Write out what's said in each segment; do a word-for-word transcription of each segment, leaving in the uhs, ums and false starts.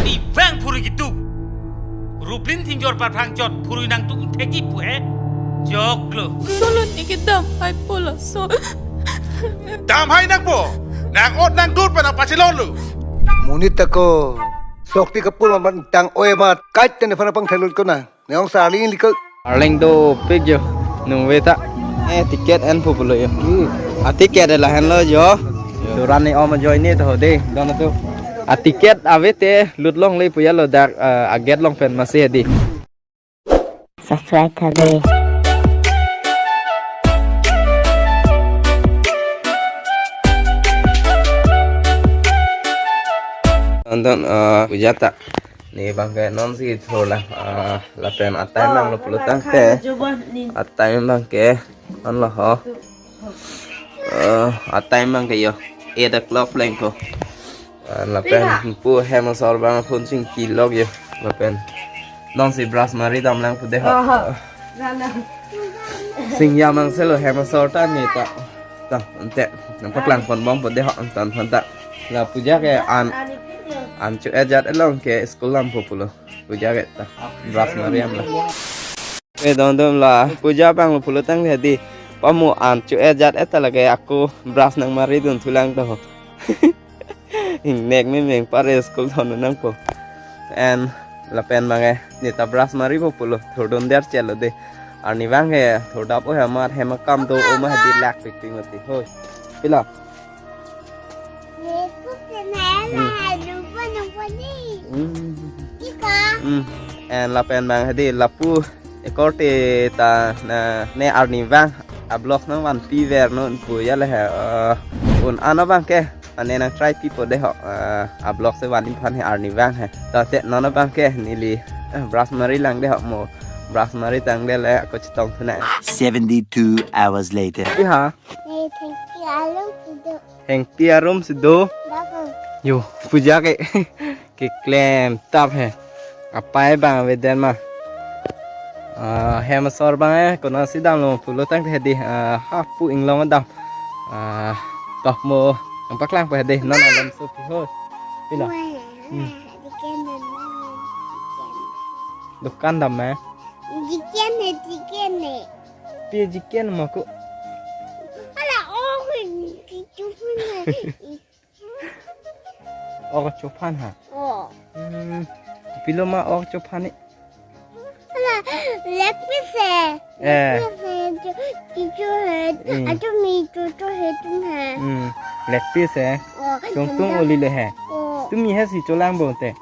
Ivang phurui kituk. Ruplin thinjor parphang chot phurui nangtum theki pu he. Joklo. Solo ni kedam hai polo so. Dam hai nangpo. Nang ot nang dur pen nangpachelonlo. Monit ako. Sokti kapur mamat tang oi mat. Kait tene phana pangthelut ko na. Neong saling likot. Arleng dopik jo. Nungve ta. Eh, ticket en pupulo jo. A ticket lahenlo jo. Duran ni om join ni to de. Don tu. A ticket ave te lut longle pu ya lo dak, eh, a gate long pen masi hedi. Subscribe tha de. Don don, eh, puja ta. Ne bang ke non si thola, ah, lapen a time nanglo pulo tangte. A time bang ke non lo ho. Eh, a time bang ke jo eight o'clock pleng ko. Ah, lapen pu hem asor bang phone sing kilok jo. Lapen non si brush mari dam lang pu de ho. Aha. Sing ya mang selo hem asor ta ni ta. Ta, ante, nangpaklang pon bom pu de ho, antan phanta. La puja ke an, an cho-et jat along ke school lam pupulo. Puja ke ta, brush mari am la. Eh, don don la, puja bang pulo tang hedi. Pamu an cho-et jat et ta lake ako brush nang mari dun thulang to ho. Ingnek me meng pare school thon nangpo. En lapen bang ke, ne ta brush mari pupulo, thurdun der chelo de. Arni bang ke, thurdap o hemar, hema kam do o ma hedi lak pik pik mati. Hoi. Pila? Hmm. Hmm. En lapen bang hedi lapu ekorte ta na ne arni bang a vlog nang vanpi ver non pu ya le he, eh, un ano bang ke ane nang try pipo de ho, eh, a vlog si vanpi phan he arni bang he. Ta te non bang ke neli, eh, brush mari lang de ho mo. Brush mari tang de le ako chetong thuna. Seventy-two hours later. Iha. Ne thengpi arum si do. Thengpi arum si do. Dako. Yo, puja ke. Keklem tap he. Apai bang ave den ma. Ah, hem asor bang eh, konat si damlo pulo tangte hedi. Ah, hapu inglong dam. Ah, to mo nangpaklang pu hedi. Non alam so pi ho. Pila? Wah, hmm. Diken dan mana diken. Dukan dam eh. Diken he, diken he. Pi diken ma ko. Ala, oh, kitu pun. Ok chophan ha. Oh. Hmm. Pilo ma ok chophan ni. Ala, leg piece he. Eh. Leg piece he. Chu, chu he. Hmm. Achu mi chu chu he tum he. Hmm. Leg piece he. Oh, tung tung uli le he. Oh. Tumi he si cholang bo te.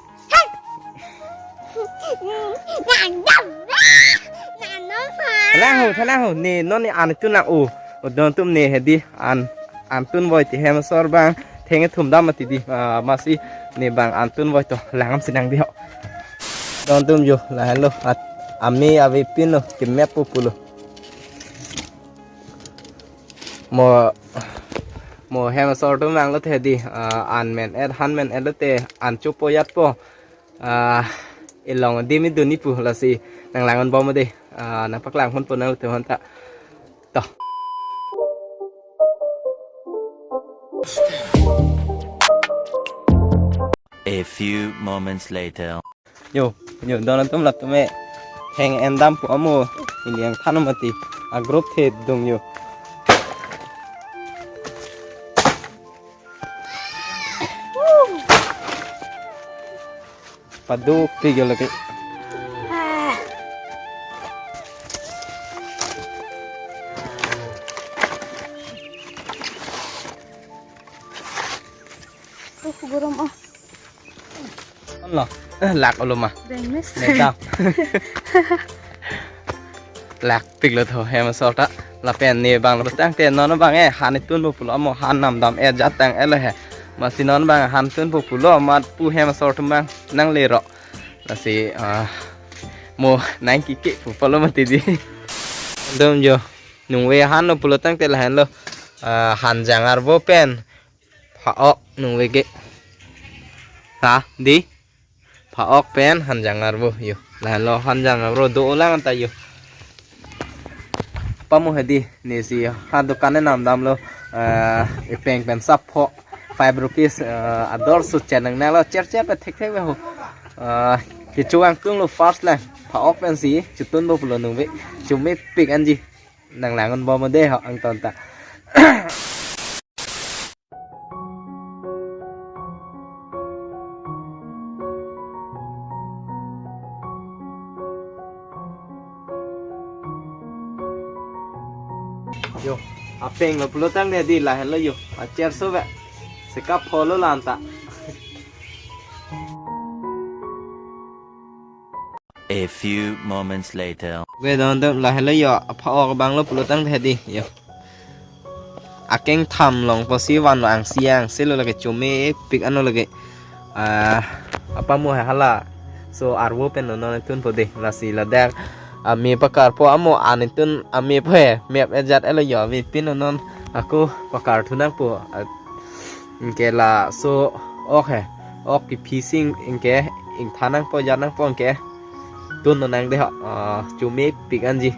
Thalang ho, thalang ho. Ne non ne an tun lang o. O don tum ne hedi an, an tun voi ti hem asor bang. Theng thum dam mati di. Ah, masi ne bang an tun voi to langam sinang di ho. Don tum jo lahenlo at ami ave pin lo kemep pupulo. Mo, mo hem asor tum vanglo te hedi, ah, an men et, han men et lo te an chopo yatpo, ah, ilong di mi dun ni pu lasi nang lang bom de, ah, nangpaklang pon pon nang te hon ta. To. A few moments later. Yo, yo, don atum latum eh. Heng endam pu amo. Ini yang thanam mati. A group the dung yo. Paduk tiga lagi. Tuh, burom oh. Lo, eh, lak olo ma. Bengmes. Neta. Lak pik lo tho hem asor ta. Lapen ne bang lo tangte non bang eh han tun pulo mo han nam dam eh jat tang eh lo he. Masi non bang han tun pulo mat pu hem asor tum bang nang le ro. Lasi, ah, mo nang kiki pu palo mati di. Dom jo. Nungve han lo pulo tangte lahen lo. Ah, han jangar bo pen. Pha-ok nungve ke. Ha, di. Pha-ok pen han jangar bo yo. Lahen lo han jangar bo do lang ta yo. Pamu hedi ne si ha dukan ne nam dam lo. Ah, epeng pen sap pho five rupees, ah, ador su chen nang lo cher cher pe thek thek ho. Ah, kecho angtunglo first lang. Pha-ok pensi, chotun po pulo nungve. Chomepik anji. Nang langdun bom de ho angton ta. Yo, apeng lo pulo tangte di lahenlo yo. Acher so ve. Seka pholo lanta. A few moments later. Ve don don lahenlo yo. Apha-ok abang lo pulo tangte di yo. Akeng tham long pusi vanlo angsi angsi lo lake chomepik ano lake. Ah, apamo he hala. So arvo pen lo non tun po de lasi ladak. Ame pakar po amo an tun ame po he mep ejat elo yo ave pin lo non ako pakar thu nangpo. Ah, anke laso ok he. Ok kephi si anke ingthan nangpo jat nangpo anke. Tun lo nang de ho. Ah, chomepik anji.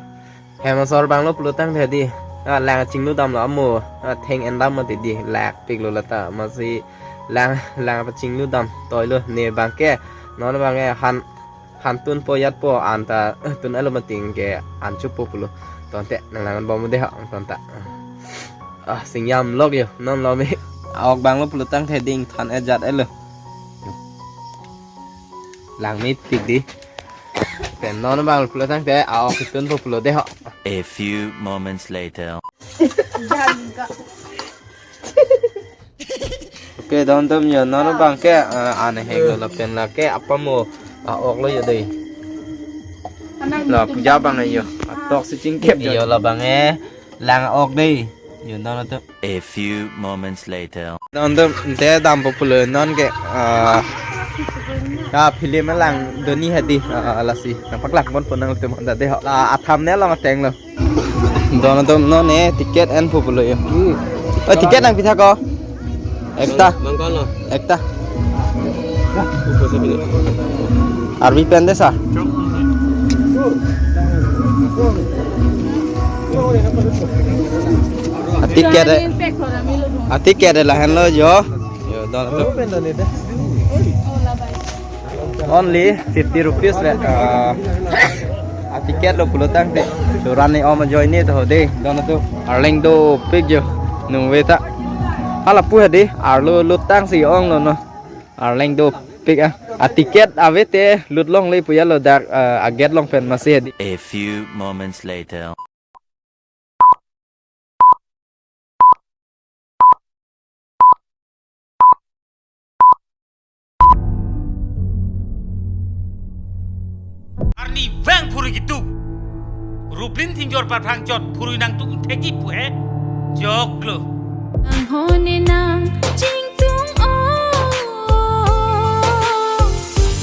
Hem asor abang lo pulo tangte di. Ah, lang chinglu damlo amo. Ah, theng en dam mati di. Lakpik lo lata. Masi lang, lang pachinglu dam. Toilo ne abang ke. Non abang ke han, han tun po jat po anta, eh, tun alo mati anke an chupo pulo. Tonte nang langdun bom de ho tonta. Ah, singjam lok yo. Non lo me. A-ok abang lo pulo tangte di ingthan ejat elo. Langmepik di. Pen non abang pulo tangte a-ok tun po pulo de ho. A few moments later. Okay, don don yo non abang ke, ah, an hek lo lapen lake apamo a-ok lo yo de. La puja abang yo. Atok si chingkep yo. Yo labang e lang ok de. Yo don to. A few moments later. Don don te dam po pulo non ke, ah, ya film lang doni hadi, ah, lasi. Nang paklak bon po nangtum handa de ho. La atham ne long ateng lo. Don don non e ticket en po pulo yo. Oh, ticket nangpi tha ko? Ekta. Mangkano? Ekta. Arvi pen de sa. A ticket e. A ticket e lahenlo yo. Yo don to. Only fifty rupees le. Ah, a ticket lo pulo tangte. Churan ni om join ni to de. Don to. Arleng dopik yo. Nungve ta. Hala pu hadi. Arlo lo tangsi ong lo no. Arleng dopik ah. A ticket ave te lut longle pu ya lo dak, ah, a gate long pen masi hadi. A few moments later. Arnivang phurui kitu. Ruplin thinjor parphang chot phurui nangtum theki pu he. Jok lo. Nanghone nang chingtung o.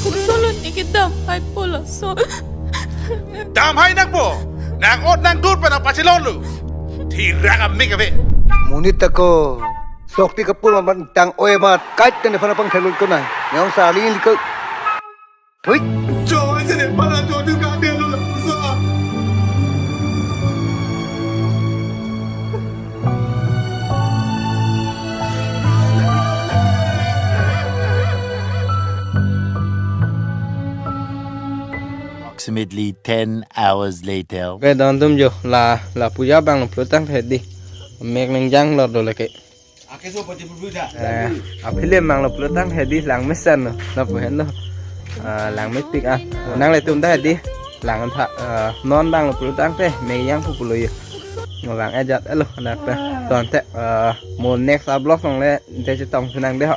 Kusulut ni kedam hai pula so. Dam hai nangpo. Nang-ot nangdur pen nangpachelon lo. Thirak amik ave. Monit ako. Sokti kapur man tang oi mat kait kan depan apang thelun kunai. Yang saling likau. Hui. Joy sini pada jodoh kade lo sa. Approximately ten hours later. Okay, don tum jo la, la puja abang lo pulo tangte di. Mek neng jang lor do lake. Eh, a film abang lo pulo tangte di lang mesen lo. Lapu hen lo. Ah, langmepik ah. Nanglitum ta di. Lang tha, ah, non abang lo pulo tangte mek jang po pulo yo. Ngo lang ejat elo anak ta. Tonte, ah, mo next vlog longle te chetong si nang de ho.